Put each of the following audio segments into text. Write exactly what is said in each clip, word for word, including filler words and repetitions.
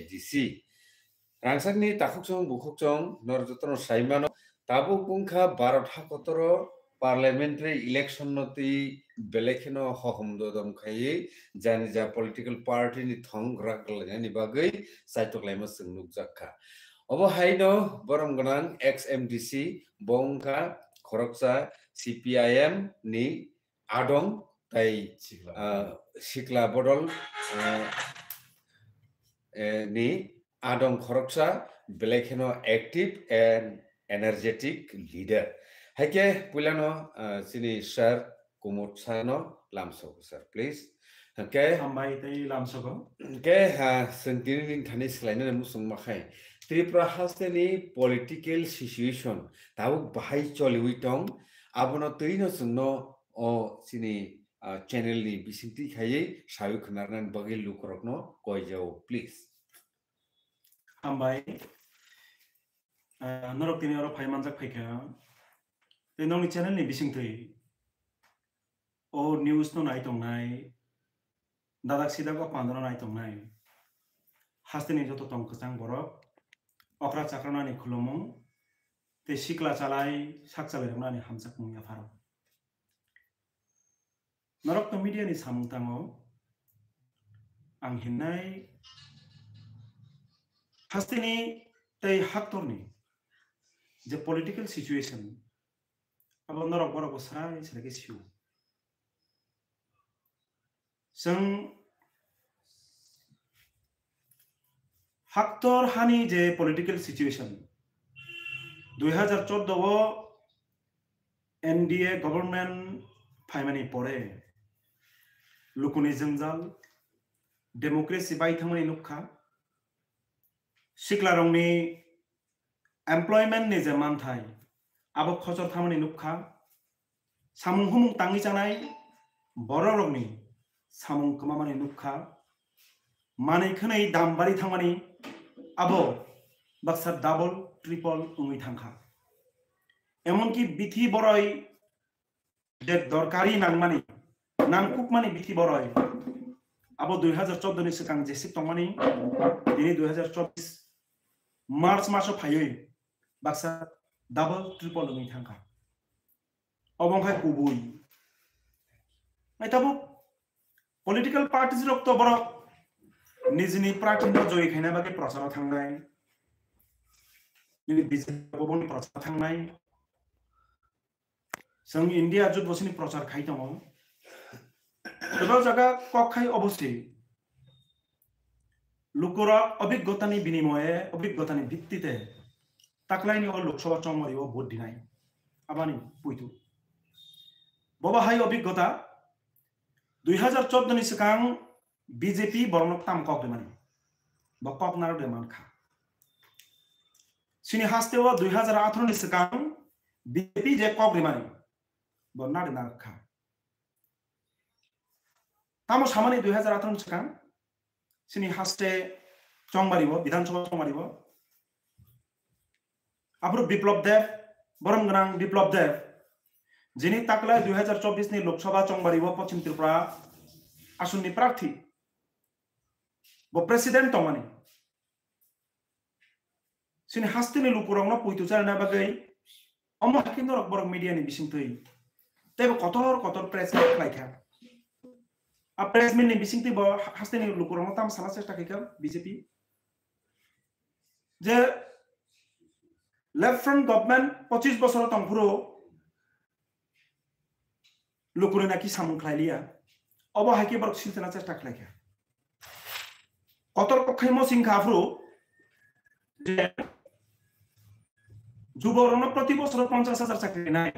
D C. Rangchakni takhukchung bukhukchung norok jotono sai mano, tabuk wngkha Bharat hakotoro parliamentary election no twi belai kheno hohom dodom khaiwi jani ja political party ni thong rak lainani bagwi chaitok laima chwng nukjak kha. Obo haino borom gwnang ex M D C bo wngkha khoroksa C P I M ni adong tai, Sikla. Ah, sikla bodol, ah, eh, ni adong khoroksa belai kheno active and energetic leader. Haikhe puilano, ah, chini sir Kumud sano lamsogo sir, please. Haikhe Hambai tei lamsogo. Haikhe, ah, chwng tini ni thani swlainani muchung makhai Tripura hasteni political situation tabuk bahai choliwi tong, abono twino chwngno o chini, ah, channel ni bisingtwi khaiwi sawi khwnarnani bagwi lukurokno koijao, please. Hambai. Ah, norok tini oro phai manjak phaikha. Tei nokni channel ni bisingtwi o news no nai tongnai, dadak sidak o panda no nai tongnai. Hasteni joto tong kwchang borok, okra chakra nani khulumung, tei sikla chalai sak chalai rok nani hamjakmung yapharo. Norok to media ni samung tango, ang hinnai hasteni tei haktorni je political situation, abo norok borok bo srai srai khe sio. Chwng haktor hani je political situation, dui hazar chordo o N D A government phaimani pore lukuni jwngjal, democracy bai thangmani nukha, siklarokni employment ni je manthai, abo khosor thangmani nukha, samung humung tangwi chanai bororokni samung kwmamani nukha, manwi khwnwi dam bari thangmani abo baksa double, triple wngwi thangkha. Emonki bithi boroi je dorkari nangmani, nangkukmani bithi boroi, abo dui hazar chordo ni swkang jesik tongmani, tini dui hazar chobbish March maso phaiwi baksa double, triple wngwi thangkha. Obo wngkha kubui. Ai tabuk political parties rok to borok nijini prarthi no joy khaina bagwi procharo thangnai. Nini B J P bo boni procharo thangnai. Chwng India jut bosini prochar khai tongo. Tebo jaga kok khai obo se. Lukurok obiggotani binimoye, obiggotani bittite taklaini o Lok Sabha chongmari o vote dinai. Abani puitu. Boba hai obiggota dui hazar chordo ni swkang B J P borokno tam kok rimani. Bo kok naro de mankha. Sini haste o dui hazar atharo ni swkang B J P je kok rimani. Bo nari narkha. Tamo samani dui hazar atharo ni swkang sini haste chongmari o, Bidhan Sabha chongmari o. Aphuru Biplab Deb, borom gwnang Biplab Deb, jini taklai dui hazar chobbish ni Lok Sabha chongmari o Poschim Tripura asonni prarthi. Bo president tongmani. Sini hasteni lukurokno puitu charina bagwi omo hai khe norok borok media ni bisingtwi teibo kotor kotor press meet khlaikha. A press meet ni bisingtwi bo hasteni lukurokno tamo sana chesta khaikha B J P. Je left front government pochis bosor tongphuru lukurokno ki samung khlai liya, obo hai khe borok silchana chesta khlaikha. Kotor kokhaimo singkha aphuru je juborokno proti bosor ponchash hajar chakri nai.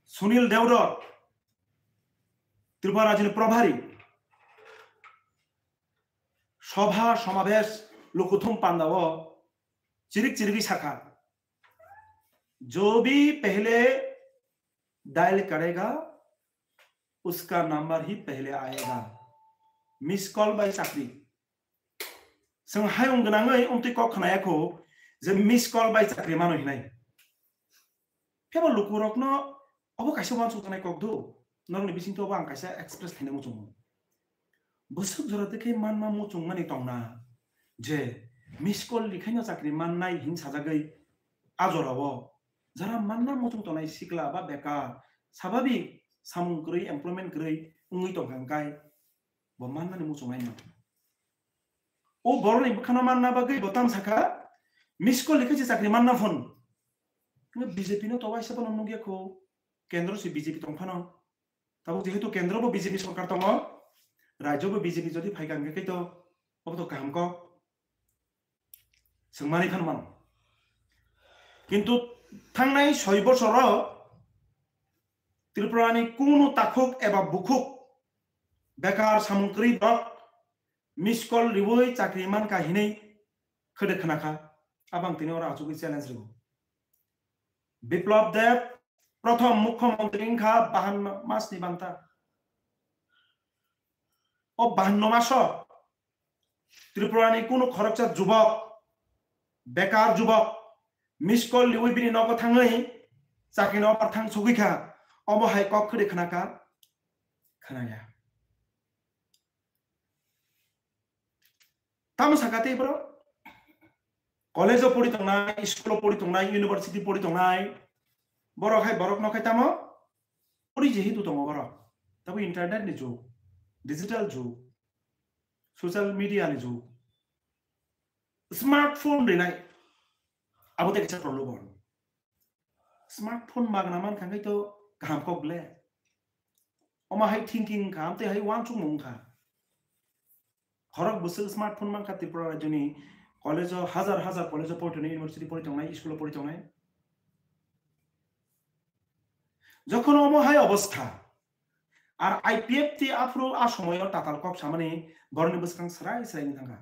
Sunil Deodor, Tripura rajyoni probhari, sobha somabesh lukuthum pandao chirik chirigwi sakha, "Jo bhi pehle dial karega, uska number hi pehle aayega." Miss call bai chakri. Chwng hayung gwnangwi umtwi kok khnaya kho je miss call bai chakri mano hinai. Phebo lukurokno obo kaisa uansukjaknai kok do. Norokni bisingtwi obo ang kaisa express khaina muchungo. Bwswk jora de khe manma muchungmani tongna. je miss call rikhaino chakri mannai hin sajagwi a jorao jara manna muchung tongnai sikla ba bekar, sababik samung kwrwi, employment kwrwi wngwi tongkha hwnkhe bo mannani muchungnai no. O borokni bwkhano manna bagwi bo tamo sakha, miss call rikha se chakri manna phone. Hwnkhe B J P no to waisa bono nukya kho, kendro se B J P tong phano. Tabuk jehetu kendro bo B J P sorkar tongo, rajyo bo B J P jodi phai kha hwnkhe to obo to kaham kok. Swngmani phano mano. Kintu thangnai soi bosoro Tripurani kunu takhuk eba bukhuk bekar samung kwrwi borok miss call riwi chakri mankha hinwi khede khna kha. Abang tini oro achugwi challenge rwo. Biplab Deb prothom mukhyamantri wngkha bahanno masni banta. O bahanno maso Tripurani kunu khoroksa jubok, bekar jubok, miss call riwi bini nogo thangwi chakri no offer thang sogwi kha. Omo hai kok khede khna kha? Khna ya. Tamo sakha tei borok? College o pori tongnai, school o pori tongnai, university pori tongnai. Borok hai borok no khai tamo? Pori jehetu tongo borok. Tabo internet ni jug, digital jug, social media ni jug. Smartphone rinai. Abo tei kaisa problem. Smartphone magna man kha khai to kaham kok le. Omo hai thinking kha, amtwi hai uansukmung kha. Khorok bwswk smartphone man kha Tripura rajyoni college o, hazar hazar college o pori tongnai, university pori tongnai, school o pori tongnai. Jokhon omo hai obostha, ar I P F T aphuru a somoyo tatal kok samani borokni bwskang srai srai wngwi thangkha.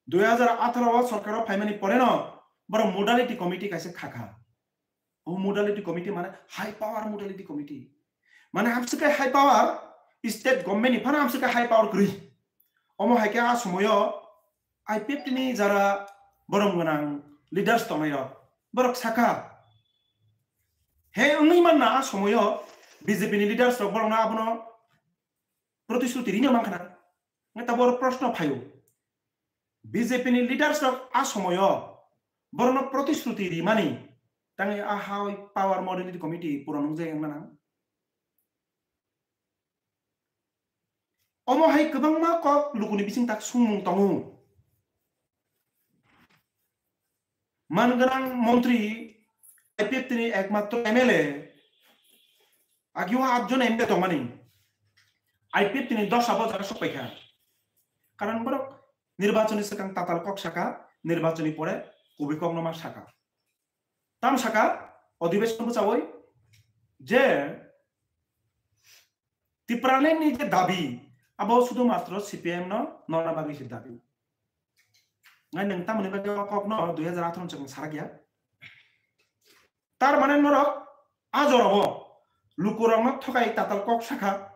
Dui hazar atharo o sorkar o phaimani pore no borok modality committee kaisa khakha. O modality committee mane high power modality committee. Mane amswk khe high power, state government ni phano amswk khe high power kwrwi. Omo hai khe a somoyo I P F T ni jara borom gwnang leaders tongnai rok, borok sakha, he wngwi manna a somoyo B J P ni leaders rok borokno abono protishruti rina mankha na? Nge tabuk oro proshno phaio, B J P ni leaders rok a somoyo borokno protishruti rimani tangwi a high power modality committee puron wngjak wngna nang? Omo hai kwbangma kok lukuni bising tak sungmung tongo. Man gwnang montri, I P F T ni ekmatro M L A, agio atjon M L A tongmani, I P F T ni dosa bo jaga sok paikha. Karon borok nirbachoni swkang tatal kok saka, nirbachoni pore kubui kokno ma saka. Tam saka, odhibeson bwchawi je Tipraland ni je dabi, abo sudhumatro C P I M no nolna bagwi se dabi. Ngai nwng tamoni bagwi o kokno dui hazar atharo chwng sarak ya. Tar mane norok a jorao lukurokno thokai tatal kok sakha.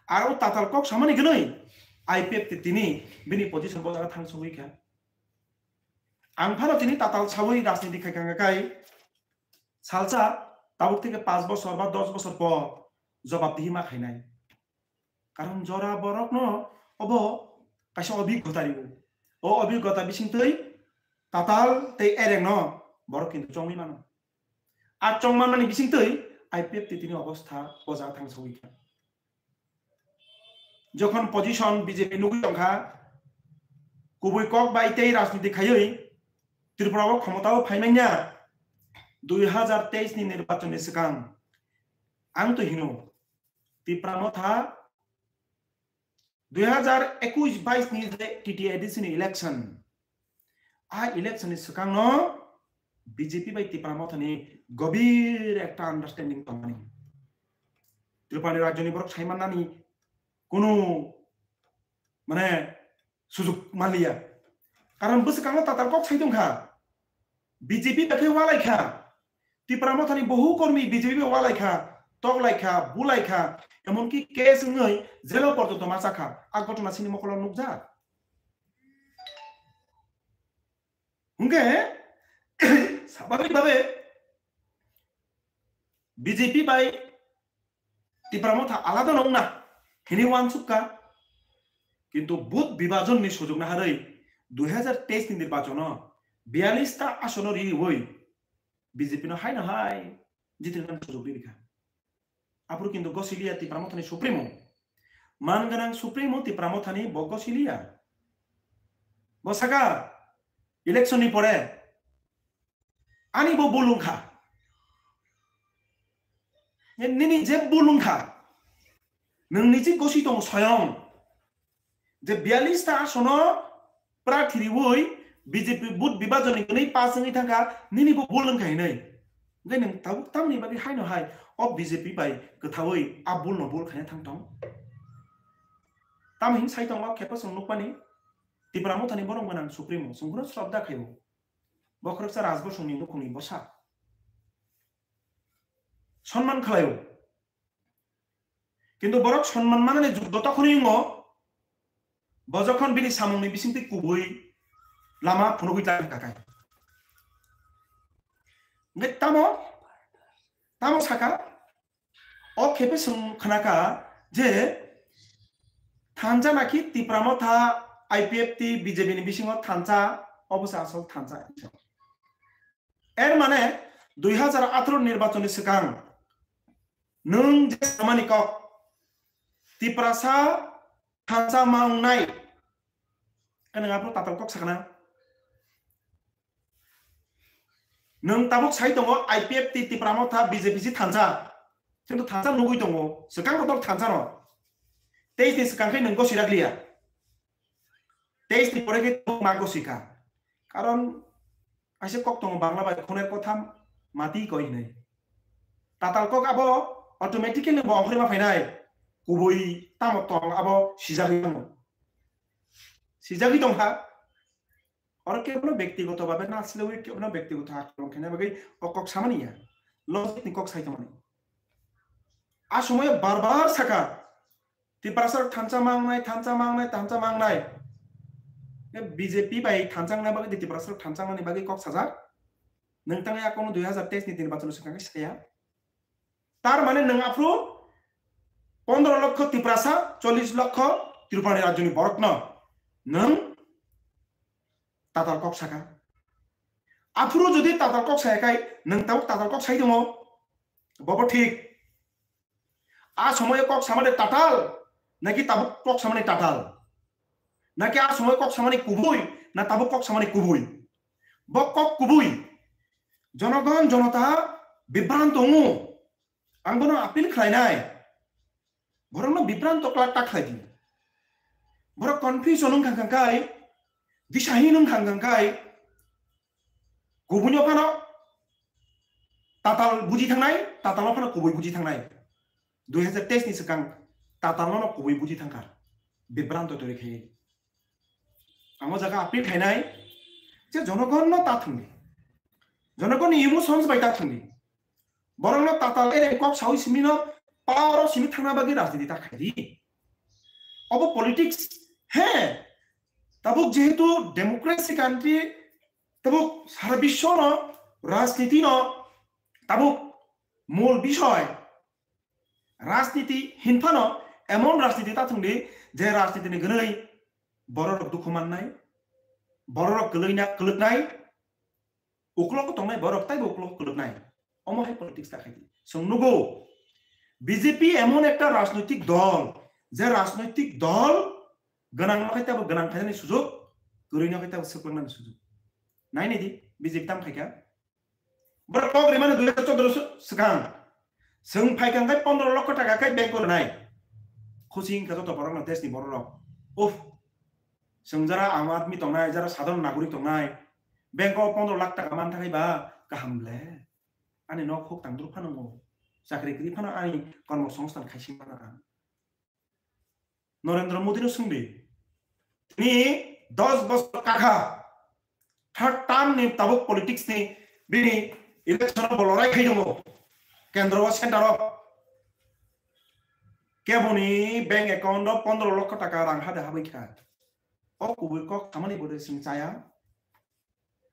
Aro tatal kok samani gwnwi I P F T tini bini position bo jaga thang sogwi kha. Ang phano tini tatal sawi rajniti khai kha kai salsa tabuk theke panch bosor ba dos bosor por jobab dihi ma khainai. Karon jora borokno obo kaisa obiggota riwo. O obiggota bisingtwi tatal tei ereng no borok kintu chongwi mano. A chongmanmani bisingtwi I P F T tini obostha o jaga thang sogwi kha. Jokhon position B J P nugwi tongkha, kubui kok bai tei rajniti khaiwi Tripura o khomota o phaimanya dui hazar teis ni nirbachon ni swkang ang to hino Tipra Motha dui hazar ekush bais ni je T T A D C ni election, a election ni swkang no B J P bai Tipra Motha ni gobir ekta understanding tongmani. Tripura ni rajyo ni borok sai mannani kunu mane sujug manliya. Karon bwswkango tatal kok sai tongkha. B J P bai khe walai kha. Tipra Mothani bohu kormi B J P bai walai kha, toklai kha, bulai kha, emonki case wngwi jelo porjonto ma cha kha. A ghotona chini mokolo nukjak. Hwnkhe swabhabik bhabe B J P bai Tipra Motha alada no wngna hini uansuk kha. Kintu but bibhajon ni sujug naharwi dui hazar teis ni nirbachono biyalish ta asono ririwi B J P no haino hai jitirnani sujuk rikha. Aphuru kintu gosiliya Tipra Mothani Supremo. Man gwnang Supremo Tipra Mothani bo gosiliya. Bo saka election ni pore ani bo bul wngkha. Nini je bul wngkha. Nwng niji gosi tong soyong. Je biyalish ta asono prarthi riwi B J P vote bibajoni gwnwi pass wngwi thangkha, nini bo bul wngkha hinwi. Hwnkhe nwng tabuk tamni bagwi haino hai o B J P bai kwthawi a bul no bul khaina thang tong. Tamo hin sai tongo khepa chwng nukmani Tipra Mothani borok gwnang Supremo, chwng bono srobda khaio. Bo khoroksa Rajbosongni nukhungni bwsa. Sonman khlaio. Kintu borok sonman manani jugdo tokhoni wngo, bo jokhon bini samungni bisingtwi kubui lama phunugwi tlang kakai. Hwnkhe tamo, tamo saka, o khepe chwng khnakha je thansa naki Tipra Motha I P F T B J P ni bisingo thansa, obo se asol thansa. Er mane dui hazar atharo nirbachon ni swkang nwng je samani kok Tiprasa thansa ma wngnai, khe nwng aphuru tatal kok sakna. Nwng tabuk sai tongo I P F T Tipra Motha B J P si thansa. Kintu thansa nugui tongo, swkang kotor thansa no. Teis ni swkang khe nwng gosi rakliya. Teis ni pore khe tabuk ma gosi kha. Karon aise kok tongo Bangla bai, "Khunir kotham mati koi" hinwi. Tatal kok abo automatically bo ongkhorwi ma phainai. Kubui tamo tong abo sijagwi tongo. Sijagwi tongkha. Oro kebono bektigoto babe na silewi kebono bektigoto akromon khaina bagwi o kok samani ya. Logic ni kok sai tongmani. A somoyo bar bar saka, Tiprasa rok thansa mangnai, thansa mangnai, thansa mangnai. B J P bai thansa wngnai bagwi Tiprasa rok thansa wngnani bagwi kok sajak. Nwng tangwi akono dui hazar teis ni nirbachon swkang khe saya. Tar mane nwng aphuru pondro lokho Tiprasa, chollish lokho Tripura ni rajyoni borokno nwng tatal kok saka. Aphuru jodi tatal kok saya khai, nwng tabuk tatal kok sai tongo, bobo thik. A somoyo kok samani tatal, naki tabuk kok samani tatal? Naki a somoyo kok samani kubui, na tabuk kok samani kubui? Bo kok kubui. Jonogon jonota bibranto wngo. Ang bono appeal khlainai. Borokno bibranto kla ta khlai di. Borok confusion wngkha kha kai, disahin wngkha kha kai. Kubunyo phano tatal buji thangnai, tatalo phano kubui buji thangnai. Dui hazar teis ni swkang tatalo no kubui buji thangkha. Bibranto twi khe. Ang o jaga appeal khainai je jonogon no ta thangdi. Jonogon ni emotions bai ta thangdi. Borokno tatal ere kok sawi simi no power o simi thangna bagwi rajniti ta khaidi. Obo politics. He, tabuk jehetu democracy country, tabuk sara biswo no rajniti no tabuk mul bishoy. Rajniti hinphano emon rajniti ta thangdi je rajniti ni gwnwi bororok dukhu mannai, bororok kwlwina kwlwknai, uklok tongnai borok taibo uklok kwlwknai. Omo hai politics ta khaidi. Chwng nugo, B J P emon ekta rajnoitik dol, je rajnoitik dol gwnang no khai taibo gwnang khainani sujok, kwrwi no khai taibo swplangnani sujok. Nai nai di, B J P tam khaikha. Borok kok rimani dui hazar chondro swkang. Chwng phaikha khe pondro lokho taka khe bank o rwnai. Khusi wngkha joto borokno, deshni bororok. Uff. Chwng jara Aam Aadmi tongnai, jara sadharon nagorik tongnai, bank o pondro lakh taka man thangwi ba kaham le. Ani nok huk tangdruk phano wngo. Chakri kwrwi phano ani kormo songsthan khaisi mano ang. Narendra Modi no swngdi. Tini dos bosor kakha, third term ni tabuk politics ni bini election o bo lorai khai tongo. Kendro o, center o. Keboni bank account o pondro lokho taka rang hade habwi kha. O kubui kok samani bo de chwng chaya.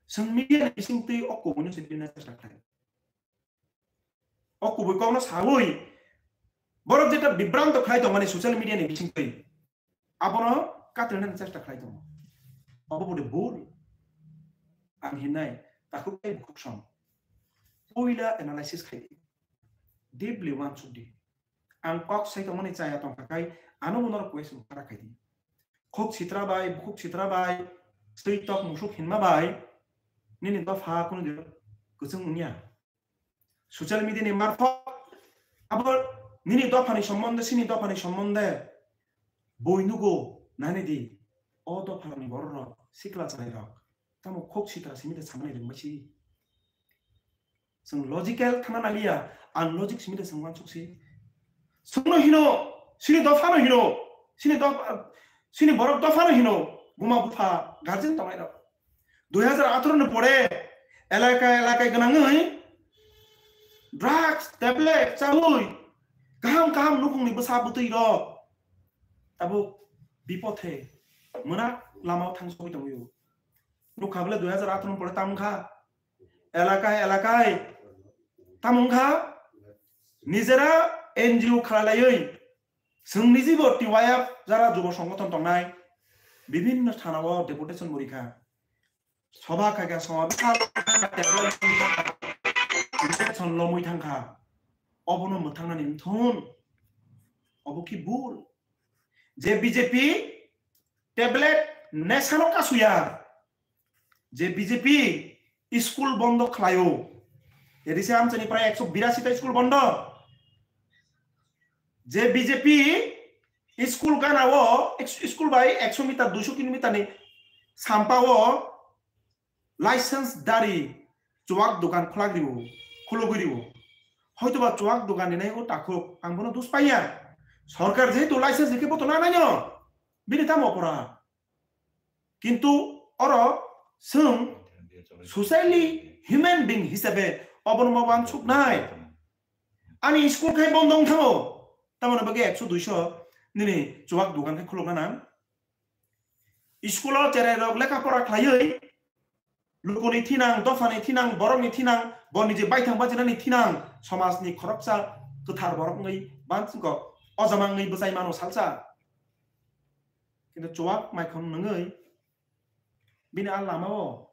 Chwng media ni bising twi o kubui no se bini chesta khlai. O kubui kokno sawi borok jeta bibranto khlai tongmani social media ni bisingtwi, abono katrwinani chesta khlai tongo. Obo bode bul. Ang hinai, takhuk tei bukhuk song. Puila analysis khai di. Deeply uansuk di. Ang kok sai tongmani chaya tongkha khai, ano bo norok question khara khai di. Khuk sitra bai, bukhuk sitra bai, swi tok musuk hinma bai, nini dopha kunu di kwchwng wngya. Social media ni marpho abo nini dophani sombonde, sini dophani sombonde boi nugo nani di. O dophani bororok, sikla chwrairok, tamo khuk sitra simi de samani rwngmasi. Chwng logical thana naliya, unlogic simi de chwng uansuk si. Chwngno hino, sini dophano hino, sini dopha, sini borok dophano hino, buma bupha, guardian tongnai rok. Dui hazar atharo ni pore elaka elaka gwnangwi drugs, tablet, chawi, kaham kaham nukhungni bwsa bwtwi rok tabuk bipothe mwnak lamao thangsogwi tongwi o. Nukha bole dui hazar atharo ni pore tamo wngkha? Elakai, elakai. Tamo wngkha? Nijera N G O khalaiwi chwng nijibo T Y F jara jubo songothon tongnai bibhinno thanao deputation bo rikha. Soba khaikha, soba bwsal deputation lomwi thangkha. Obono mwthangnani mthun. Obo ki bul? Je B J P tablet nesano kasuya. Je B J P school bondo khlaio. Edise amchani prai ekso birasi ta school bondo. Je B J P school gana o, ek-, school bai ekso meter, duiso kilometer ni sampa o license dari chuwak dogan khulak riwo, khulugwi riwo. Hoytoba chuwak dogan ni nai o takhuk, ang bono dus paiya. Sorkar jehetu license rikhe boto na naino, bini tamo opora. Kintu oro chwng socially human being hisabe obono ma wansuknai. Ani school khai bondo wng thango, tamoni bagwi ekso duiso nini chuwak dogan khai khulukna nang. School o cherai rok lekha pora khlaiwi, lukuni thinang, dophani thinang, borokni thinang, bo niji baithang bachinani thinang, somajni khoroksa kwthar borok wngwi bansukgo, ojama wngwi bwchai mano salsa. Kintu chuwak maikhon nwngwi bini a lama o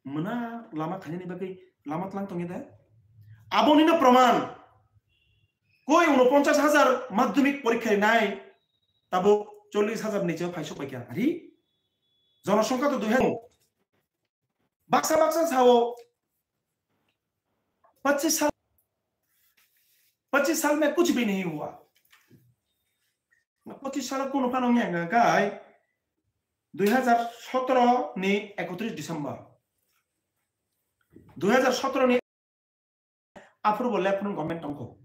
mwna lama khainani bagwi lama tlang tongya de? Abonino proman. Koi unoponchas hajar madhyamik porikha rinai, tabuk chollish hajar niche phaisok paikha. Ari? Jonosongkha to dui hajar. Baksa baksa sao, pachis sal, pachis sal mein kuch bhi nahi hua. Pachis sal kuno phano wngya wngkha kai, dui hajar sotoro ni ekotris December. Dui hajar sotoro ni aphuru bo Lieutenant Government tongkho.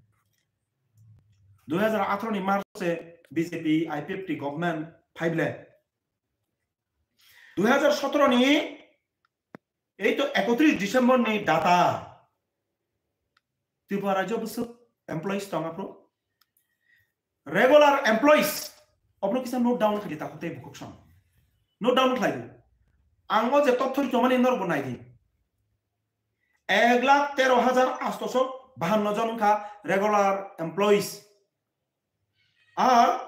Dui hajar atharo ni March se B J P I P F T government phaible. Dui hajar sotoro ni ei to ekotris December ni data. Tripura rajyo bwswk employees tong aphuru? Regular employees. Obono kisa note down khaidi takhuk tei bukhuk song. Note down khlai di. Ang o je totthoi chomani norbo nai di. Ek lakh tero hajar atosho bahanno jon wngkha regular employees. Ar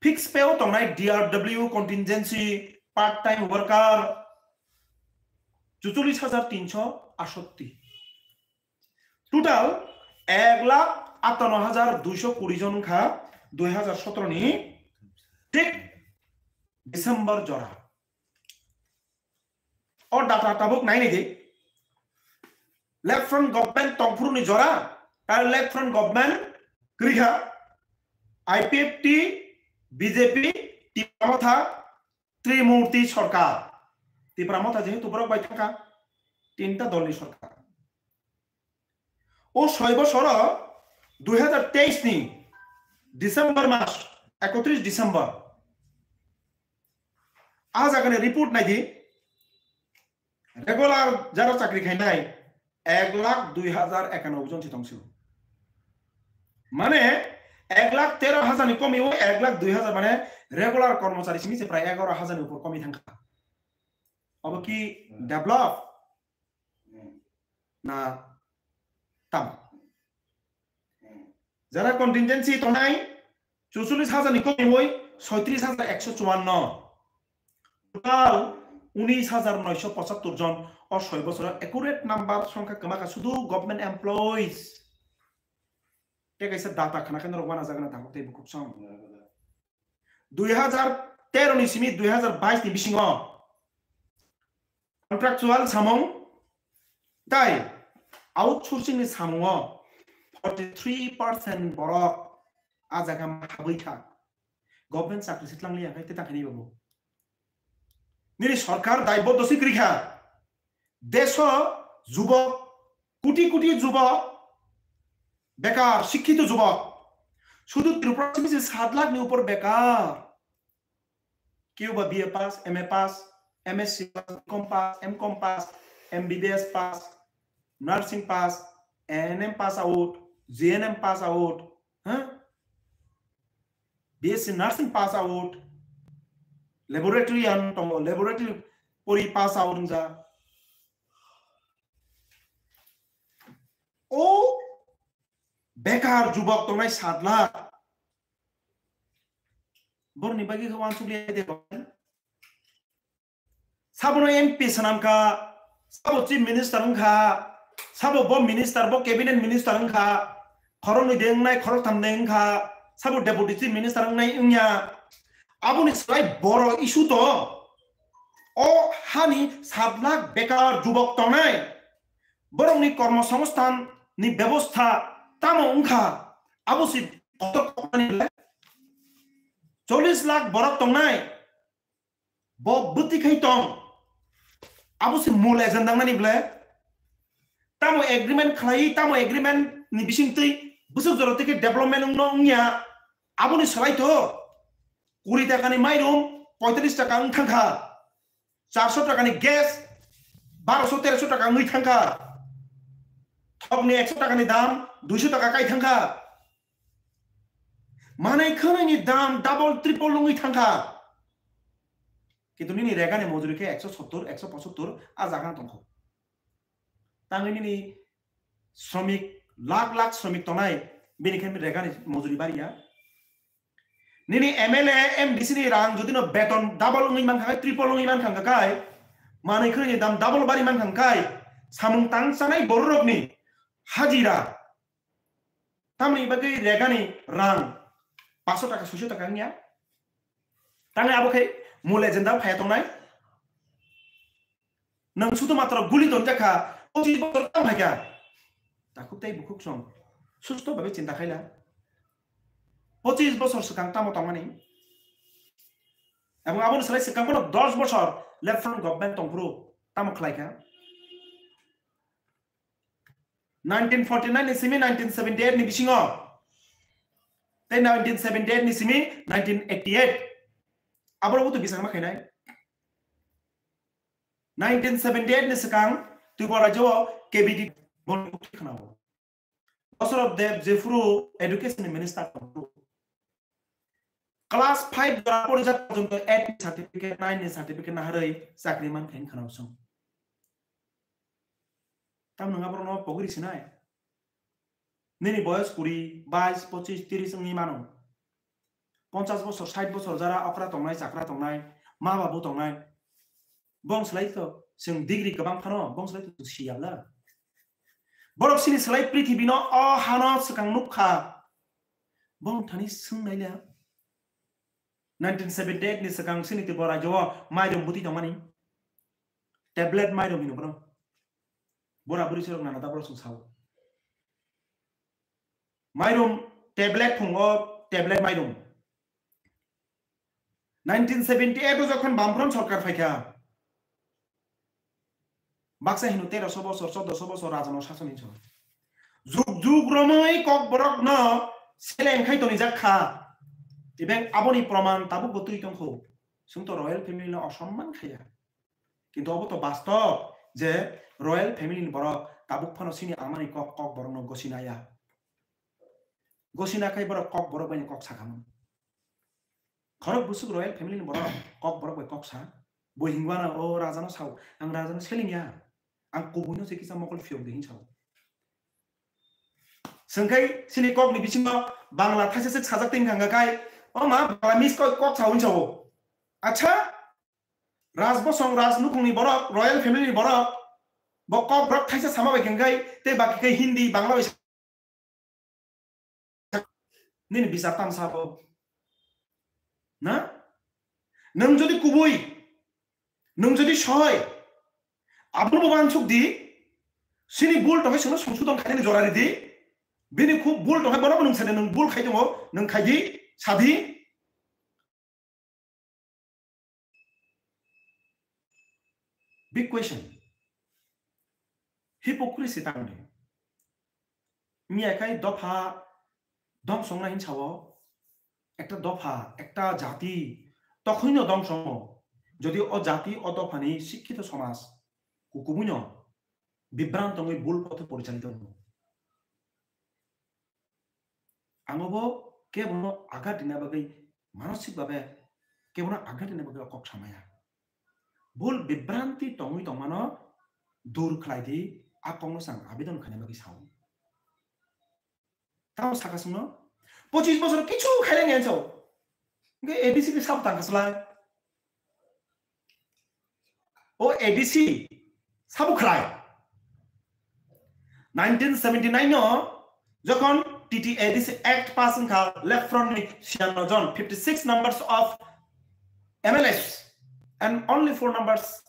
fixed pay o tongnai D R W, contingency, part time worker, chuchollis hajar tinsho atsotti. Total ek lakh atanno hajar duisho kuri jon wngkha dui hajar sotoro ni thik December jora. O data tabuk nai nai di. Left front government tongphuru ni jora, ta left front government kwrwi kha, I P F T, B J P, Tipra Motha, Trimurti sorkar. Tipra Motha jehetu borok bai thangkha, tinta dolni sorkar. O soi bosoro dui hajar teis ni December mas, ekotris December. A jagani report nai di, regular jara chakri khainai ek lakh dui hajar ekanoboi jon si tongsi. Mane ek lakh tero hajar ni komi o ek lakh dui hajar mane regular kormochari simi se prai egaro hajar ni upor komi thangkha. Obo ki develop na tamo? Jara contingency tongnai chuchollis hajar ni komi oi soitris hajar ekso chuanno. Total Unis hajar noisho pochattor jon o soi bochoro accurate number songkha kwmakha sudu government employees. Tei kaisa data khna khe norok uanajak na tabuk tei bukhuk song. Dui hajar tero ni simi dui hajar bais ni bisingo contractual samung tai outsourcing ni samungo forty three percent borok a jaga ma habwi kha. Government chakri se tlang liya khai te tang khai ni babu. Nini sorkar daiboddo si kwrwi kha. Deso jubok, koti koti jubok, bekar, sikkito jubok. Sudu Tripura simi se sat lakh ni upor bekar. Keu ba B A pass, M A pass, M S C pass, B Com pass, M Com pass, M B B S pass, nursing pass, A N M pass out, G N M pass out, ha? B S C nursing pass out, laboratory an tongo, laboratory pori pass out wngja. O bekar jubok tongnai sat lakh. Borni bagwi khe uansuk liya de. Sabono M P swnam kha, sabo chief minister wng kha, sabo bo minister, bo cabinet minister wng kha, khoroknwi de wngnai, khoroktham de wng kha, sabo deputy chief minister wngnai wngya. Aboni slai boro issue to, o hani sat lakh bekar jubok tongnai, borokni kormosongsthan ni bebostha tamo wng kha, abo se kotor kokmani le chollish lakh borok tongnai. Bo bwtwi khai tong. Abo se mul agenda nani ble. Tamo agreement khlai, tamo agreement ni bising twi bwswk jora twi khe development wngno wngya. Aboni salai to kuri taka ni mairum poitris taka wng thang kha. Charso taka ni gas barosho terosho taka wngwi thang kha. Thok ni ekso taka ni dam duisho taka kai thang kha. Manai khwnai ni dam double triple wngwi thang kha. Kintu nini rega ni mojuri khe ekso sottor, ekso pochattor a jaga tong kho. Tangwi nini sromik, lakh lakh sromik tongnai, bini khe rega ni mojuri bariya. Nini M L A, M D C ni rang jodi no beton double wngwi man kha, triple wngwi man kha kai, manai khwnai ni dam double bari man kha kai, samung tang chanai borok ni hajira, tamni bagwi rega ni rang paso taka, soiso taka wngya. Tangwi abo khe mul agenda phaya tongnai. Nwng sudu matro guli don jakha, pochis bosor tang phaikha. Takhuk tei bukhuk song susto babe chinta khaila. Pochis bosor swkang tamo tongmani? Ebong aboni salai swkang bono dos bosor left front government tongphuru tamo khlaikha? Nineteen forty nine ni simi nineteen seventy eight ni bisingo, tei nineteen seventy eight ni simi nineteen eighty eight, aboro butu bisang ma khainai. Nineteen seventy eight ni swkang Tripura rajyo o K B D khwnao. Bosorob Deb jephuru education ni minister tongphuru, class five jora porijak porjonto eight ni certificate, nine ni certificate naharwi chakri man khe khwnao song. Tam nwnga borok no pogri sinai. Nini boyos kuri, bais, pochis, tiris wngwi mano. Ponchas bosor, sait bosor jara okra tongnai, chakra tongnai, ma babu tongnai. Bong slai to, chwng degree kwbang phano, bong slai to chwng siyabla. Borok sini slai prithibi no, o hano swkang nuk kha. Bong thani swng naila. Nineteen seventy eight ni swkang sini Tripura rajyo o mairum bwtwi tongmani. Tablet mairum hino bono. Bora buri sirok nana da borok song sao. Mairum tablet phungo, tablet mairum. Nineteen seventy eight o jokhon Bamfront sorkar phaikha, baksa hino teroso bosor, choddoso bosor rajano sason hinso. Jug jug romwi kokborok no seleng khai tonijak kha. Even aboni proman tabuk bo twi tongkho. Chwng to royal family no osomman khaiya. Kintu obo to bastob je royal family ni borok tabuk phano sini amani kok, kokborok no gosinaya. Gosina khai borok kokborok bai kok sakhamu. Khorok busuk royal family ni borok kokborok bai kok sa. Bo hingwana o raja no sao, ang raja no selengya. Ang kubui no se kisa mokol phiyok de hin sao. Swngkhai sini kok ni bisingo Bangla thaisa se sajak twi wngkha kai, o ma Bangla mis kok, kok sao hin sao. Acha, Raj Bosong, Raj nukhungni borok, royal family ni borok, bo kok borok thaisa sama bai khe, tei baki khe Hindi, Bangla bai sa-, nini bichar tam sabo. Na? Nwng jodi kubui, nwng jodi sohoi, abono bo uansuk di, sini bul tongkhe sino songsodon khainani jora ridi, bini khub bul tongkhe bono bo nwng sadi, nwng bul khai tongo, nwng khai di, sadi. Big question. Hypocrisy tangni. Miya khai dopha dong songna hin sao. Ekta dopha, ekta jati, tokhoino dong songo. Jodi o jati, o dophani sikkito somaj, kukubuino bibrant tongwi bul pothe porichalito wngo. Ang obo kebono agat rina bagwi, manosik babe kebono agat rina bagwi o kok samaya. Bul bibranti tongwi tongmano dur khlai di, a kokno chwng abidon khaina bagwi sao. Tamo saka songno, pochis bosor kichu khaileng enso. Hwnkhe A D C khe sabo tangkha slai. O A D C sabo khlai. Nineteen seventy-nine no jokhon T T A D C Act pass wngkha, Left Front ni siyano jon, fifty-six numbers of M L As and only four numbers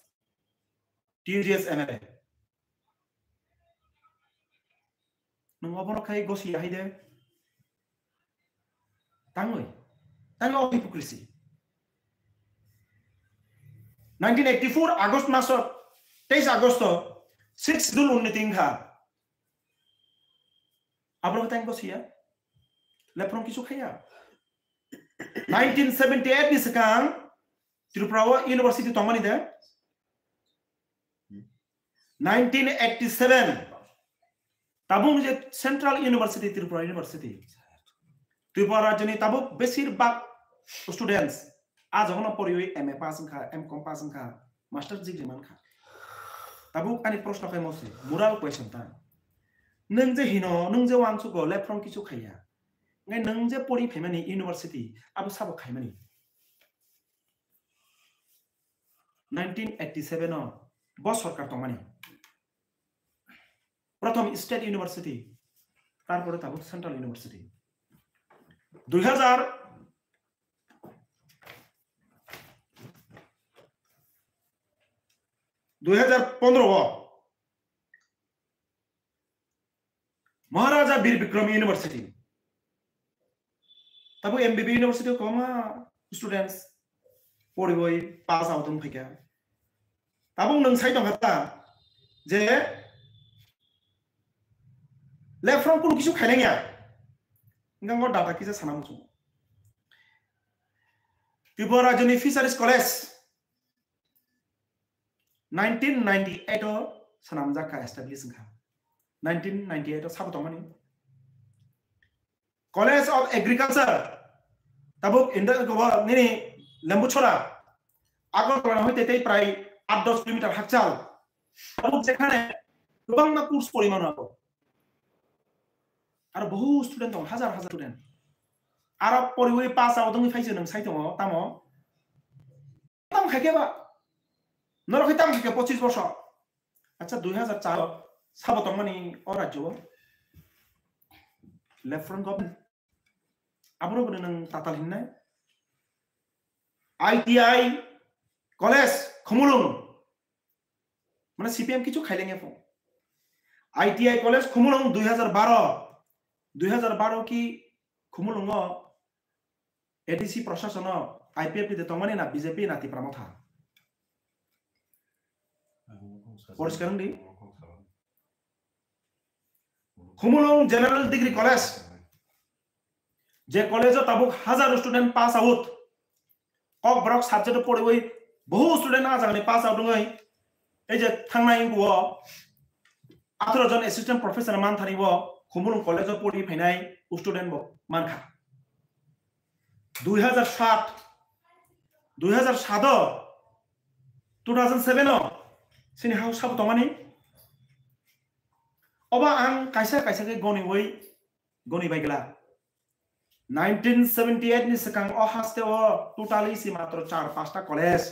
T U G S M L A. Nwng obono khai gosi hai de. Tangwi. Tangwi o hypocrisy. Nineteen eighty-four August maso, teis August, six Schedule unniti wngkha. Abro tang gosi ya. Leprong kisu khaya. Nineteen seventy-eight ni swkang Tripura o university tongmani de. Nineteen eighty-seven, tabuk je Central University, Tripura University, Tripura rajyoni tabuk besir bak students a jogono poriwi M A pass wngkha, M Com pass wngkha, master degree mankha. Tabuk ani proshno khai mosi, moral question ta. Nwng je hino, nwng je uansugo, leprong kisu khaiya. Ngai nwng je pori phaimani university, abo sabo khaimani. Nineteen eighty-seven o bo sorkar tongmani. Prothom State University, tarpore tabuk Central University. Dui hazar, dui hazar pondro o Maharaja Bir Bikram University. Tabuk M B B University o kwbangma students poriwi pass out wng phaikha. Tabuk nwng sai tongkha ta je leprong kunu kisu khailengya. Hwnkhe ngo data kisa sana muchungo. Tripura Rajyoni Fisheries College nineteen ninety-eight o swnamjak kha, establish wngkha. Nineteen ninety-eight o sabo tongmani. College of Agriculture, tabuk India, nini Lembuchora, Agartala hoite tei prai aat dos kilometer hakchal. Tabuk jekhane kwbangma course porimano abo. Aro bohu student tongo, hazar hazar student. Aro poriwi pass out wngwi phaise nwng sai tongo, tamo? Tam khaikhe ba? Norok khe tam khaikhe pochis bosor? Acha, dui hazar char o sabo tongmani o rajyo o? Left front government. Abono bwrwi nwng tatal hinnai? I T I college Khumulwng. Mane C P M kichu khailengya pho. I T I college Khumulwng dui hazar baro. Dui hazar baro ki Khumulwngo A D C prashasono I P F T de tongmani na B J P na Tipra Motha? Poriskar wngdi. Khumulwng General Degree College, je college o tabuk hazar student pass out, Kokborok subject o poriwi bohu student a jagani pass out wngwi, ei je thangnai wngkha o atharo jon assistant professor manthani bo Khumulwng college o poriwi phainai student bo mankha. Dui hazar sat, dui hazar sat o, two thousand seven o, sini hao sabo tongmani. Oba ang kaisa kaisa khe goniwi, goni baigla. Nineteen seventy-eight ni swkang o haste o totally si matro char pasta college.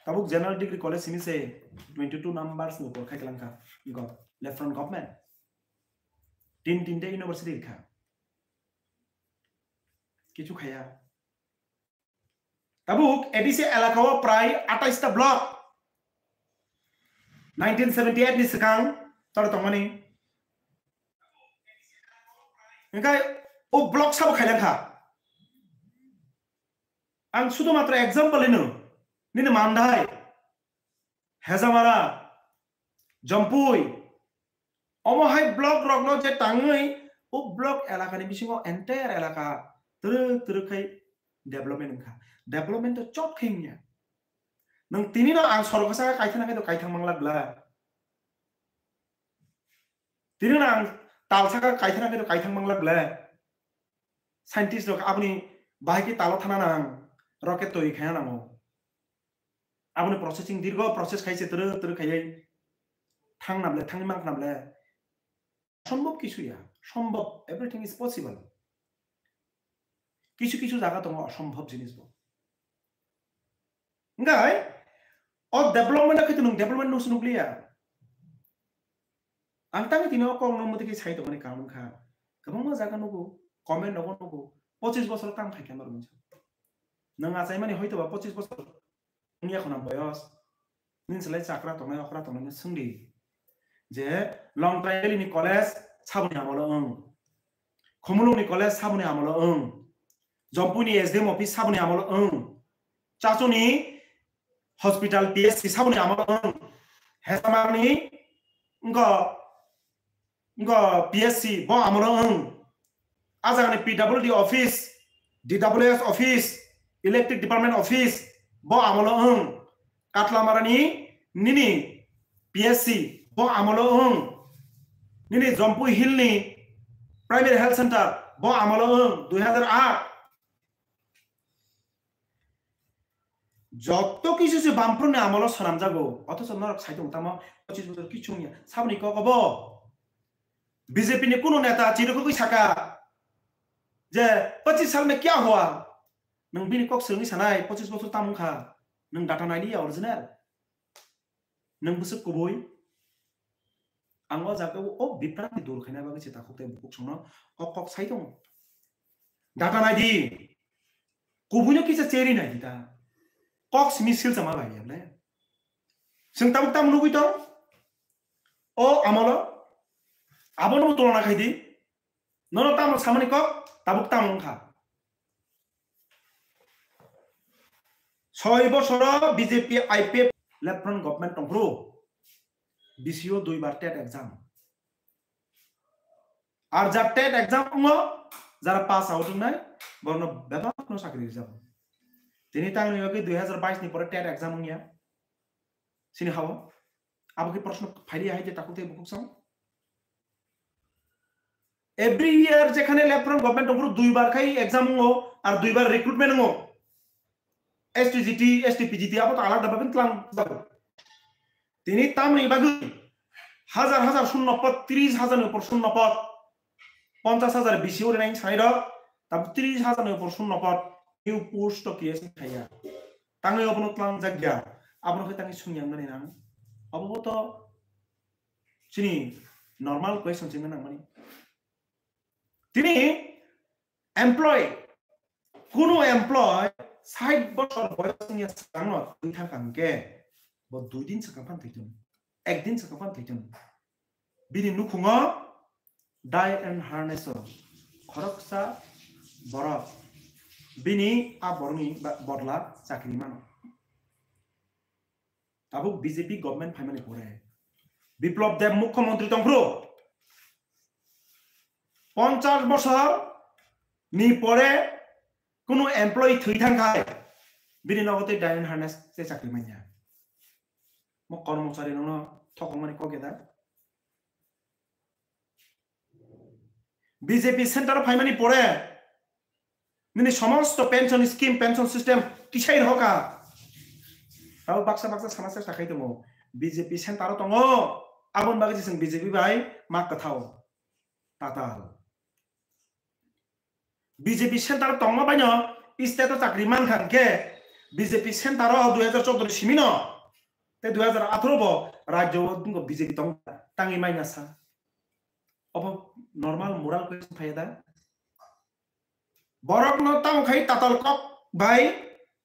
Tabuk General Degree College simi se twenty two numbers ni upor khai kalang kha. Go, left front government. Tin tinta university kha. Kichu khaya. Tabuk A D C elaka o prai atais ta block. Nineteen seventy eight ni swkang tor tongmani. Engkai o block sabo khailang kha. Ang sudu matra example ino. Nini Mandai, Hezamara, Jompui, omo hai block rokno je tangwi o block elakani bisingo entire elaka twrwk twrwk khai development wngkha. Development to chot khai wngya. Nwng tini no ang sorgo saka kaithang khe to kaithang manglak bla. Tini no ang tal saka kaithang khe to kaithang manglak bla. Scientist rok aboni bahai khe talo thana nang, rocket twi khaina nango. Aboni processing dirgo process khai se twrwk twrwk khaiwi thang nable, thangwi mang nable. Sombhob kisu ya, sombhob, everything is possible. Kisu kisu jaga tongo osombhob jinis bo. Engkai o development khe nwng development no nukliya. Ang tangwi tini o kok no muti khe sai tongmani karon kha. Kwbangma jaga nugo, comment rogo nugo, pochis bosor tamo khai khe norok hinsa. Nwng achaimani hoito ba pochis bosor wngya khuna boyos. Nini slai chakra tongnai, okra tongnai no swngdi. Je Longtrai Valley ni college saboni amolo wng. Khumulwng ni college saboni amolo wng. Jompui ni S D M office saboni amolo wng. Chachuni hospital P S C saboni amolo wng. Hesamani wngkha Wngkha P S C bo amolo wng. A jagani P W D office, D W S office, electric department office bo amolo wng. Katlamarani nini P S C bo amolo wng. Nini Jompui Hill ni primary health center bo amolo wng dui hazar aat. Joto kisu se Bamfront ni amolo swnamjago, othocho norok sai tongo tamo pochis bosor kichu wngya. Saboni kok obo B J P ni kunu neta chirikogwi saka je, "Pochis sal mein kya hua?" Nwng bini kok swrwngwi sanai, pochis bosor tamo wngkha? Nwng data nailiya original? Nwng bwswk kubui? Ang o jaga o, o bipranti dur khaina bagwi se takhuk tei bukhuk songno o kok sai tongo. Data nai di. Kubuino kisa cheri nai di ta. Kok simi silsa ma bai ya le. Chwng tabuk tamo nugui tong? O amolo. Abono tulona khai di. Nono tamo samani kok tabuk tamo wngkha. Soi bosoro B J P I P F left front government tongphuru. B C O duibar tet exam. Ar ja tet exam wngo, jara pass out wngnai, borno bebak no chakri rijabo. Tini tangni bagwi dui hazar bais ni pore tet exam wngya. Sini hao? Abo khe proshno phailiya hai je takhuk tei bukhuk song? Every year jekhane left front government tongphuru duibar khai exam wngo, ar duibar recruitment wngo. S T G T, S T P G T abo to alada bhabe tlang jago. Tini tamni bagwi hazar hazar shunno pod, tris hazar ni upor shunno pod, ponchas hazar bisi uri nai sanai rok, tabo tris hazar ni upor shunno pod, new post to creation khaiya. Tangwi obono tlang jakya, abono khe tangwi swngyang nani nang. Obo to chini normal question chini nang mani. Tini employee, kunu employee sait bosor boyos wngya swkangno twi thangkha hwnkhe bo dui din swkang phano thwitwng, ek din swkang phano thwitwng. Bini nukhungo die and harness o khoroksa borok bini a borokni ba-, bodla chakri mano. Tabuk B J P government phaimani pore Biplab Deb mukhyamantri tongphuru. Ponchash bosor ni pore kunu employee thwi thang khai bini nogo tei die and harness se chakri manya. Mo kormochari nono thokongmani kok ya da? B J P center o phaimani pore nini somosto pension scheme, pension system kisai rokha. Tabo baksa baksa sana chesta khai tongo. B J P center o tongo, aboni bagwi se chwng B J P bai ma kwthao. Tatal. B J P center o tongma baino state o chakri mankha hwnkhe B J P center o dui hajar choudo ni simi no, tei dui hajar atharo bo rajyo o B J P tong tangwi mai na sa. Obo normal moral question phai da. Borok no tamo khai tatal kok bai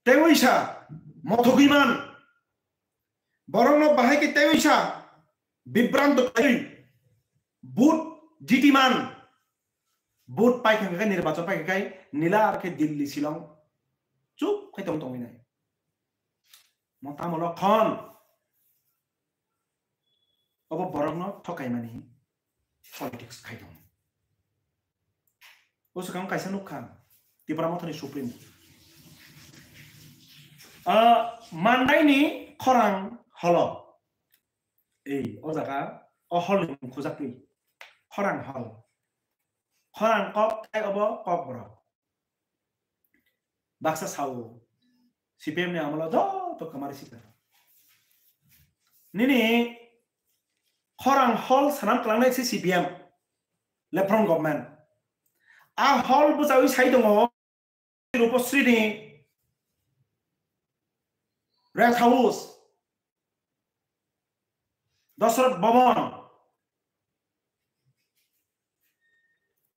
tei uisa mothogwi man. Borok no bahai ke tei uisa bibranto khai vote jiti man. Vote pai kha khai nirbachon pai kha khai nila ar khe Delhi Shillong chup khai tong tongwi nai. Mo tamo lokhon obo borokno thokaimani politics khai tongo. O swkang kaisa nukha Tipra Mothani Supreme. Ah, mandaini khorang holo. Ei, o jaga o holni mung khujakni khorang hol. Khorang kok tai obo kok borok. Baksa sao, C P M ni amolo joto kamari sika. Nini khorang hol sanam kwlangnai se C P M, Left Front Government. A hol bwchawi sai tongo Rupasri ni Rest House. Dosrot Bhavan.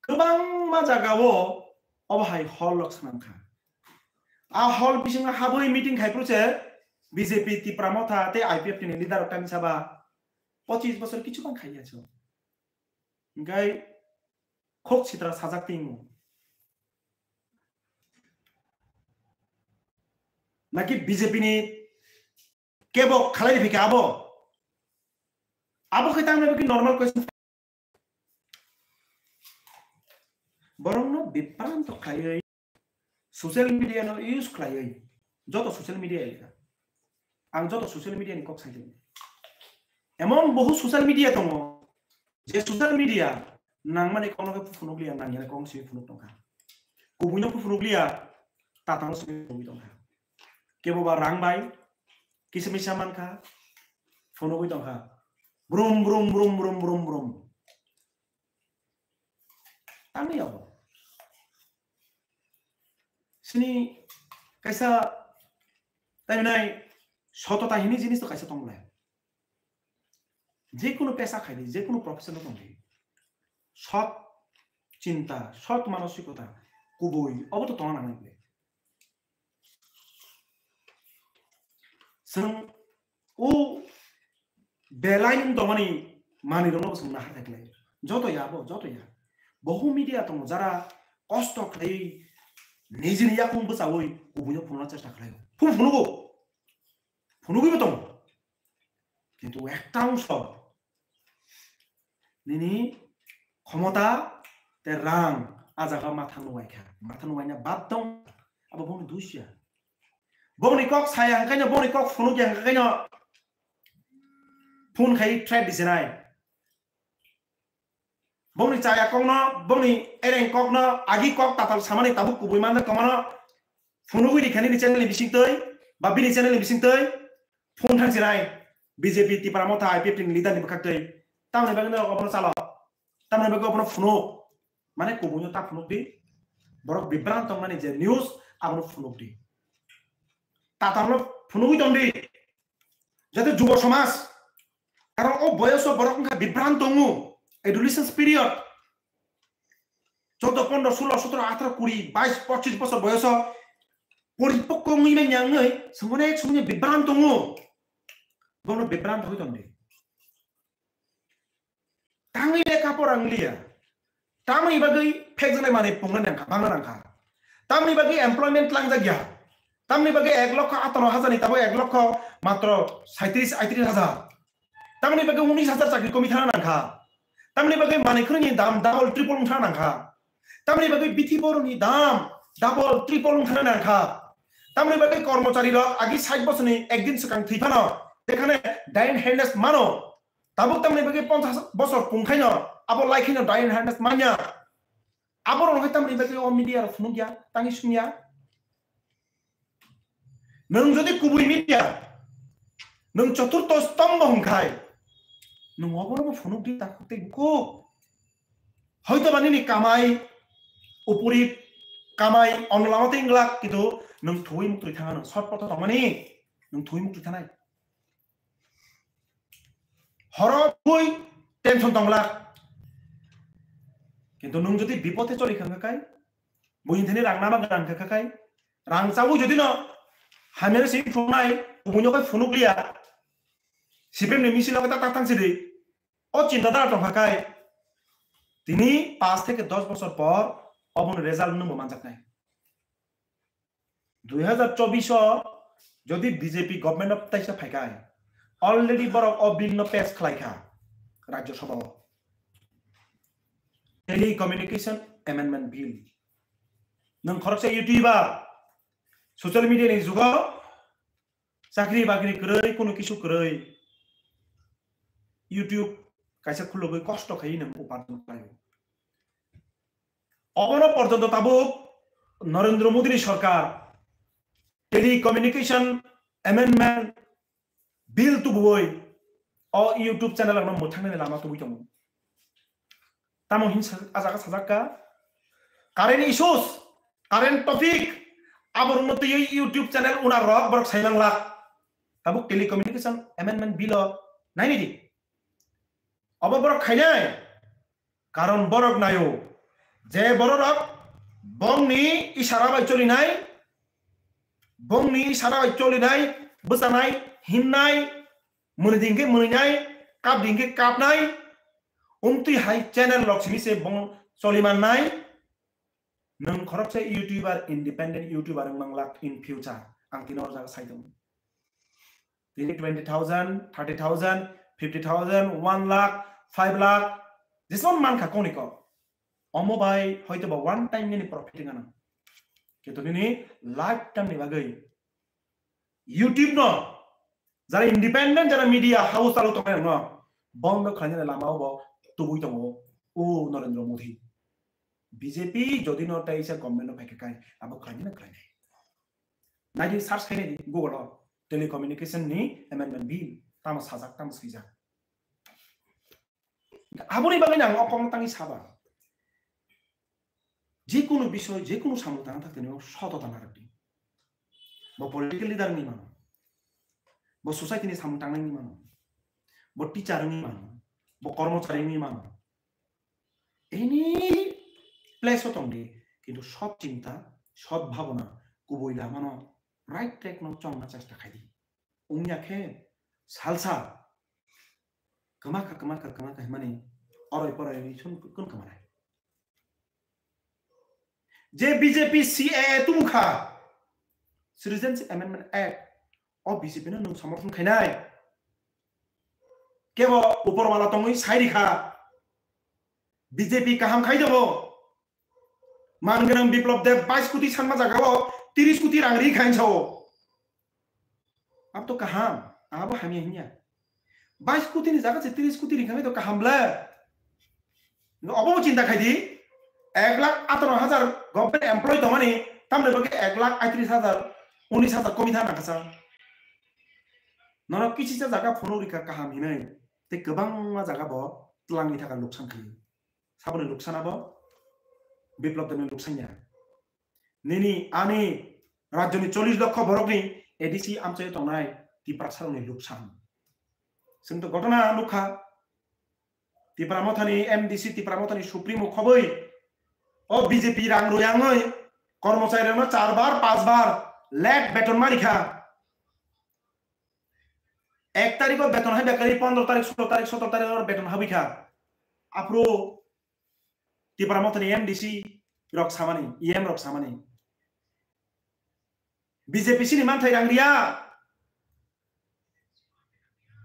Kwbangma jagao obo hai hall rok swnam kha. A hall bisingo habwi meeting khai phuru se B J P Tipra Motha tei I P F T ni leader rok tamni saba pochis bosor kichu bang khaiya se. Hingkai khok sitra sajak tingo. Naki B J P ni kebo khalai riphi khe abo? Abo khe tamo ki normal question. Borokno bibranto khlaiwi social media no use khlaiwi joto social media elika. Ang joto social media ni kok sai tong. Emon bohu social media tongo je social media nangmani kokno khe phunuk liya, nangyani kokno simi phunuk tongkha. Kubuino phunuk liya, tatano simi phunugwi tongkha. Kebo ba rang bai kisa misa mankha, phunugwi tongkha. Brum brum brum brum brum brum. Tamni abo. Sini kaisa tainai sotota hini jinis to kaisa tonglai. Jekunu pesa khaidi, jekunu profession no tongdi. Sot chinta, sot manosikota, kubui, obo to tongna nangnai. Chwng o belai wng tongmani manwi rokno bo chwng nahar khlai. Joto ya bo, joto ya. Bohu media tongo jara kosto khlai nijini yakung bwchawi kubuino phunukna chesta khlai. Phun phunugo. Phunugwi bo tongo. Kintu ekta ongso nini khomota tei rang a jaga matha nuwai kha. Matha nuwaina bad dong abo bongni dusia. Bongni kok saya hwnkhe no, bongni kok phunukya hwnkhe no phone khai threat disinai. Bongni chaya kokno, bongni ereng kokno, agi kok tatal samani tabuk kubui manjak tongmano phunugwi rikha nini channel ni bisingtwi ba bini channel ni bisingtwi phone thangsinai B J P Tipra Motha I P F T ni leader ni bwkhaktwi. Tamni bagwi no obono chalo. Tamni bagwi obono phunuk. Mane kubuino ta phunuk di. Borok bibran tongmani je news abono phunuk di. Tatarno phunugwi tong di. Jate jubo somaj. Karon o boyoso borok wngkha bibran tongo. Adolescence period. Choudo, pondro, sulo, sotro, atharo, kuri, bais, pochis bosor boyoso poripokko wngwi manya wngwi songone songone bibran tongo. Bono bibran tongwi tongdi. Tangwi lekha pora wngliya. Tamni bagwi phekjaknai manwi pungna nangkha, bangna nangkha. Tamni bagwi employment tlangjak ya. Tamni bagwi ek lokho atano hajar ni tabuk ek lokho matro saitris aitris hajar. Tamni bagwi unis hajar chakri komi thana nangkha. Tamni bagwi manwi khwnwi ni dam double triple wng thana nangkha. Tamni bagwi bithi boroni dam double triple wng thana nangkha. Tamni bagwi kormochari rok agi sait bosorni ekdin swkang thwi phano jekhane dying hardness mano. Tabuk tamni bagwi ponchas bosor pung khaino abo lai khaino dying hardness manya. Abo rok hai tamni bagwi o media rok phunuk ya, tangi sung ya. Nwng jodi kubui media, nwng choturto stombo hwn khai, nwng obono bo phunuk di takhuk tei bukhuk. Hoito ba nini kamai upuri kamai ono lama tei wng glak, kintu nwng thwi muktwi thangna, nwng short poto tongmani, nwng thwi muktwi thanai. Horo thwi tension tong glak. Kintu nwng jodi bipode choli kha kai, buini thani rang nama gwnang kha kai, rang chawi jodi no hamya se phungnai, kubunyo kai phunuk liya, C P M ni misil o ta ta thang sidi. O chinta dhara tong kha kai, tini paanch theke dos bochor por oboni result nwngbo manjaknai. Dui hazar chobbish o jodi B J P government o taisa phai kai, already borok o bill no pass khlai kha Rajya Sabha o. Telecommunication Amendment Bill. Nwng khoroksa YouTuber, social media ni jugo chakri bakri kwrwi, kunu kisu kwrwi, YouTube kaisa khulugwi kosto khaiwi nwng uparjon khlaio. Obono porjonto tabuk Narendra Modi ni sorkar Telecommunication Amendment Bill tubuwi o YouTube channel rokno mwthangnani lama tubui tongo. Tamo hin sa-, a jaga sajak kha? Current issues, current topic, aborokno twiwi YouTube channel owner rok borok sai manglak. Tabuk Telecommunication Amendment Bill o nainai di. Obo borok khainai. Karon borok naio je bororok bongni isara bai cholinai, bongni isara bai cholinai, bwchanai, hinnai, mwnwi di hwnkhe mwnwinai, kap di hwnkhe kapnai, umtwi hai channel rok simi se bong choli mannai. Nwng khoroksa YouTuber, independent YouTuber wng manglak in future, ang tini o jaga sai tongo. Tini twenty thousand, thirty thousand, fifty thousand, one lakh, five lakh, jesman mankha koni kok. Omo bai hoito ba one time nini profit wngana. Kintu nini lifetime ni bagwi YouTube no, jara independent, jara media house chalo tongnai no, bondo khlainani lama o bo tubui tongo o Narendra Modi. B J P jodi no tei isa government no phaikha kai, abo khlainani khlainai. Naidi search khainai di Google o, Telecommunication ni Amendment Bill, tamo sajak, tamo swijak. Aboni bagwi ang o kokno tangwi saba. Jekunu bisoy, jekunu samung tangna thak tini o soto tangna rwdi. Bo political leader wngwi mano. Bo society ni samung tangnai wngwi mano. Bo teacher wngwi mano. Bo kormochari wngwi mano. Any place o tongdi, kintu sot chinta, sot bhabona, kubui lamano, right track no chongna chesta khaidi. Wngya khe salsa kwma kha, kwma kha, kwma kha hwnmani oroi poroi wi sun kun kwmanai. Je B J P C A A tubu kha, Citizenship Amendment Act, o B J P no nwng somorthon khainai. Kebo upor wala tongwi sai rikha. B J P kaham khai dobo. Man gwnang Biplab Deb bais koti sanma jaga o tris koti rang ri khain sao. Ab to kaham, abo hamya hinya. Bais koti ni jaga se tris koti ri khain to kaham ble. No obo chinta khai di. Ek lakh atharo hajar government employee tongmani, tamni bagwi ek lakh aitris hajar, unis hajar komi thang nang kasa. Nono kisisa jaga phunuk rikha kaham hinwi, tei kwbangma jaga bo twlangni thaka luksan khaio. Saboni luksan abo Biplab Debni luksan ya. Nini ani rajyoni chollish lokho borokni A D C amchaio tongnai Tiprasarokni luksan. Chwng to ghotona nukha, Tipra Mothani M D C, Tipra Mothani Supremo khobwi o B J P rang rwyangwi kormocharirokno char bar, panch bar late beton ma rikha. Ek tarikh o beton hai bekarwi pondro tarikh, sotro tarikh, sotro tarikh o beton habwi kha. Aphuru Tipra Mothani M D C rok samani, E M rok samani, B J P C ni manthai rang riya.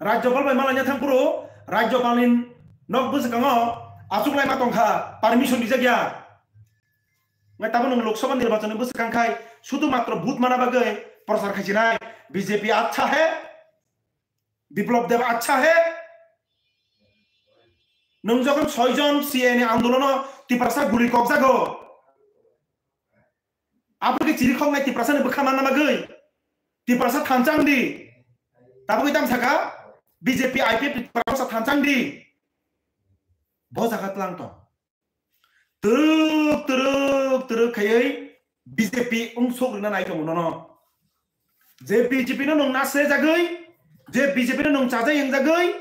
Rajyopal bai malaina thang phuru Rajyopal ni nok bwskango achuk lai ma tong kha, permission rijak ya. Ngai tabo nwng Lok Sabha nirbachon ni bwskang khai sudu matro vote mana bagwi prochar khai sinai, B J P acha hai, Biplab Deb acha hai. Nwng jokhon soi jon C A A ni andolono Tiprasa guli kok jago. Abo khe chiri khoknai Tiprasa ni bwkha manna bagwi. Tiprasa thansa wng di. Tabugwi tamo sakha B J P I P F Tiprasa thansa wng di. Bo jaga tlang tong. Twrwk, twrwk, twrwk khaiwi B J P wng sok rwna nai tongo nono. Je B J P no nwng nasre jagwi, je B J P no nwng chajai wng jagwi,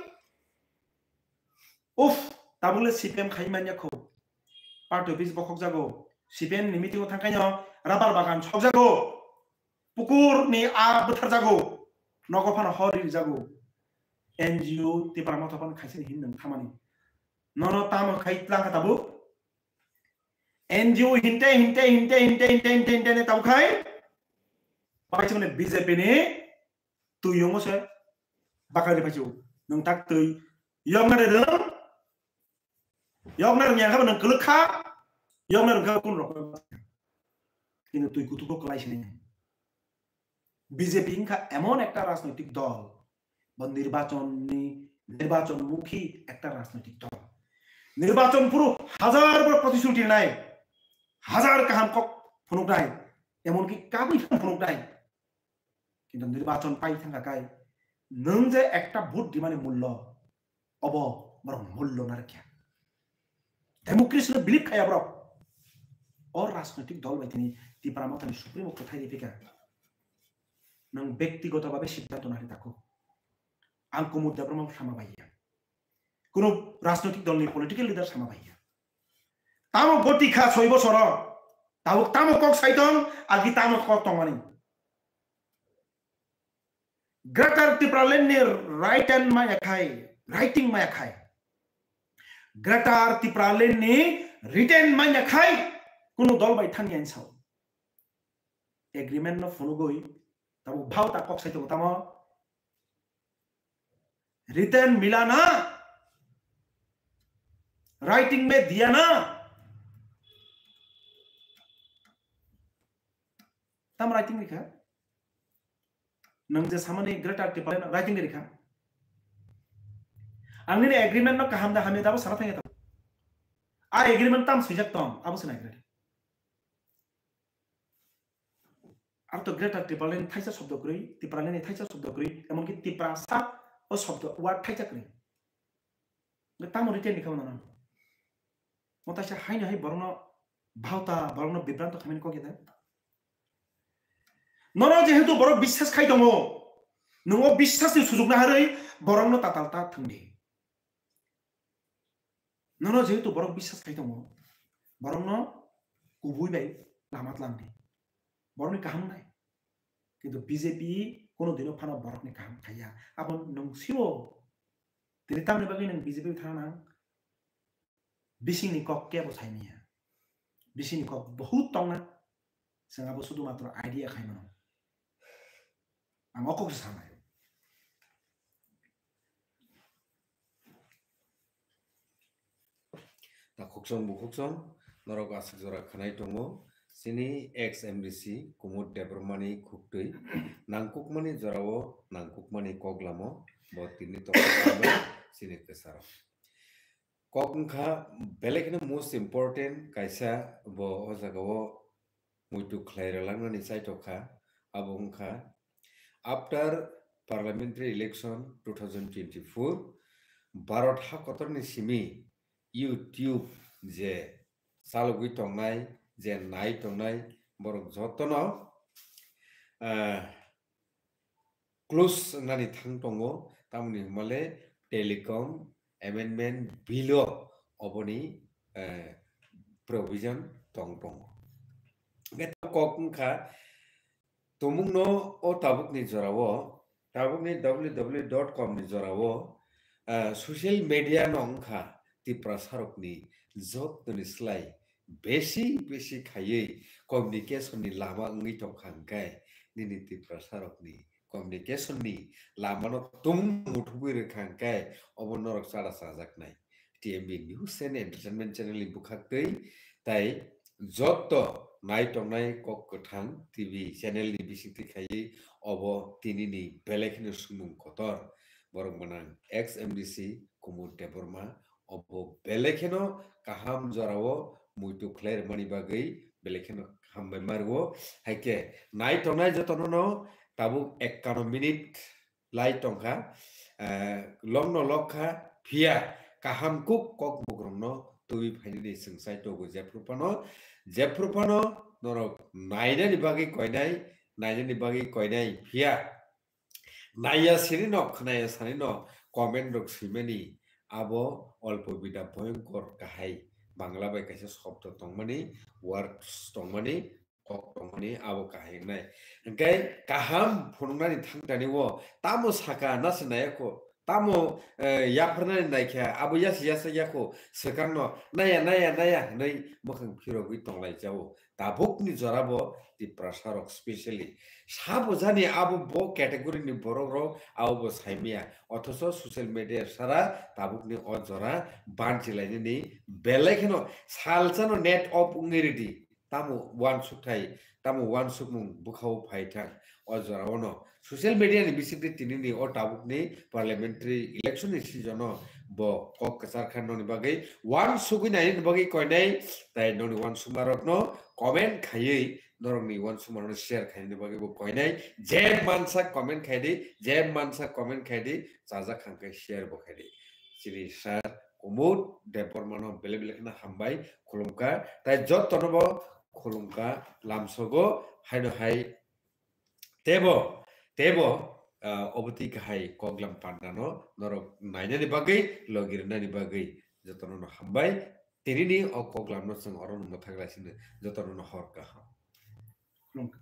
uf, tabuk le C P M khai manya kho. Party office bokhok jago, C P M ni meeting o thangkhaino rubber bagan sok jago, pukur ni a bwthar jago, nogo phano hor ri jago. N G O Tipra Motha phano khaisani hin nwng thamani. Nono tamo khai tlang kha tabuk? N G O hinte, hinte, hinte, hinte, hinte, hinte, hinte, ne tamo khai? Pai chumne B J P ni twi yongo se bakari pai chu. Nwng tak twi yong na rwng, yong na rwng yang kha nwng kwlwk kha, yong na rwng kha kun rok. Kintu twi kutuk ko kwlai sini. B J P wngkha emon ekta rajnoitik dol, bo nirbachonni, nirbachonmukhi ekta rajnoitik dol. Nirbachon phuru hajar bor protisruti nai, hajar kaham kok phunuknai, emonki kabui phano phunuknai. Kintu nirbachon pai thangkha kai, nwng je ekta vote dimani mullo, obo borok mullo narwkya. Democracy no believe khaya borok. O rajnoitik dol bai tini Tipra Mothani Supremo kwthai ripika. Nwng bektigoto babe siddhanto nari tako. Ang Kumud Debbarma sama baiya. Kuno rajnoitik dolni political leader sama baiya. Tamo goti kha soi bosoro. Tabuk tamo kok saitong, agi tamo kok tongmani. Greater Tipraland ni writing maya khai, writing maya khai. Greater Tipraland ni written maya khai, kunu dol bai thang yang sao. Agreement no phunugui, tamo bhau ta kok sai tongo tamo. Written mila na, writing mein diya na. Tam writing rikha. Nang je samani Greater Tipraland writing rikha. Ang nini agreement no kaham da hamya dabo sana thangya tamo. A agreement tam swijak tong, abo sana agreement. Ar to Greater Tipraland ni thaisa shobdo kwrwi, Tipraland ni thaisa shobdo kwrwi, emonki Tiprasa o shobdo word thaisa kwrwi. Nge tamo written ni khamana nang. Mo taisa haino hai borokno bhauta, borokno bibranto khamani kok yada. Nono jehetu borok biswas khai tongo, nwng o biswas ni sujuk naharwi borokno tatal ta thwngdi. Nono jehetu borok biswas khai tongo, borokno kubui bai lama tlang di. Borokni kaham nai. Kintu B J P kono dino phano borokni kaham khaiya. Abo nwng sio. Tini tamni bagwi nwng B J P thana nang? Bisingni kok kebo saimiya. Bisingni kok bahut tongna. Chwng abo sudu matro idea khai mano. Ang o kok se sanai. Takhuksom bukhuksong, norok aswk jora khwnai tongo. Chini ex M D C Kumud Debbarmani khuktwi nangkukmani jorao nangkukmani koklamo bo tini tongthokma chini kwcharo. Kok wngkha belai kheno most important kaisa bo o jagao muitu khlai rwlangnani chaithok kha, abo wngkha after parliamentary election two thousand twenty-four Bharat ha kotorni simi YouTube je chalogwi tongnai, je nai tongnai, borok jotono, ah, close wngnani thang tongo, tamoni hwnmale Telecom Amendment Bill o oboni, eh, provision tong tongo. Hwnkhe kok wngkha, tumungno o tabukni jorao, tabukni W W W dot com ni jorao, eh, social media no wngkha Tiprasarokni jotoni slai besi besi khaiwi communication ni lama wngwi tongkha, hwnkhe nini Tiprasarokni communication ni lamano tung muthubwi rwkha, hwnkhe obo norok chara chajaknai. T M B News and Entertainment channel ni bwkhaktwi tai jotto nai tongnai Kok Kwthang T V channel ni bisingtwi khaiwi obo tinini belai kheno swngmung kotor. Borok mwnang ex M D C Kumud Debbarma obo belai kheno kaham jorao muitu khlai rwmani bagwi belai kheno hambai ma rwo. Hai khe nai tongnai jotono no tabuk ekkanno minute lai tongkha, eh, longno lok kha, phiya kaham kuk kok mukrokno twi phainani chwng chai tongo. Jephru phano, jephru phano norok nainani bagwi koinai, nainani bagwi koinai phiya. Naiya sini no, khwnaya sani no, comment rok swimani abo olpo bida bhoyongkor kahai. Bangla bai kaisa shobdo tongmani, words tongmani, kok tongmani abo kahai wngnai. Hwnkhe kaham phunuknani thangtani o tamo saka nasi nayakho, tamo, eh, yapharnani naikha, abo yasi yasa yakho, swkangno naya, naya, naya hwnwi mwkhang phirogwi tonglaijao. Tabukni jorabo Tiprasa rok specially sabo jani abo bo category ni borok rok abo bo saimaya. Othoso social media sara tabukni o jora banchilainani belai kheno salsano net off wngwi ridi. Tamo uansuk thai, tamo uansukmung bwkhao phai thang. O jorao no social media ni bisingtwi tinini o tabukni parliamentary election ni season o bo kok kwchar kha noni bagwi uansugwi nainani bagwi koinai, tai noni uansukma rokno comment khaiwi norokni uansukma rokno share khainani bagwi bo koinai. Je mansa comment khai di, je mansa comment khai di, chajak khang khe share bo khai di. Chini sir Kumud Debbarma no belai belai kheno hambai khulumkha, tai jotono bo khulumkha lamsogo haino hai tebo, tebo, ah, obotwi kahai koklam pandano norok nainani bagwi, logi rwnani bagwi jotono no hambai. Tinini o koklamno chwng oro no mwthak lai sino jotono no hor kaham. Khulumkha.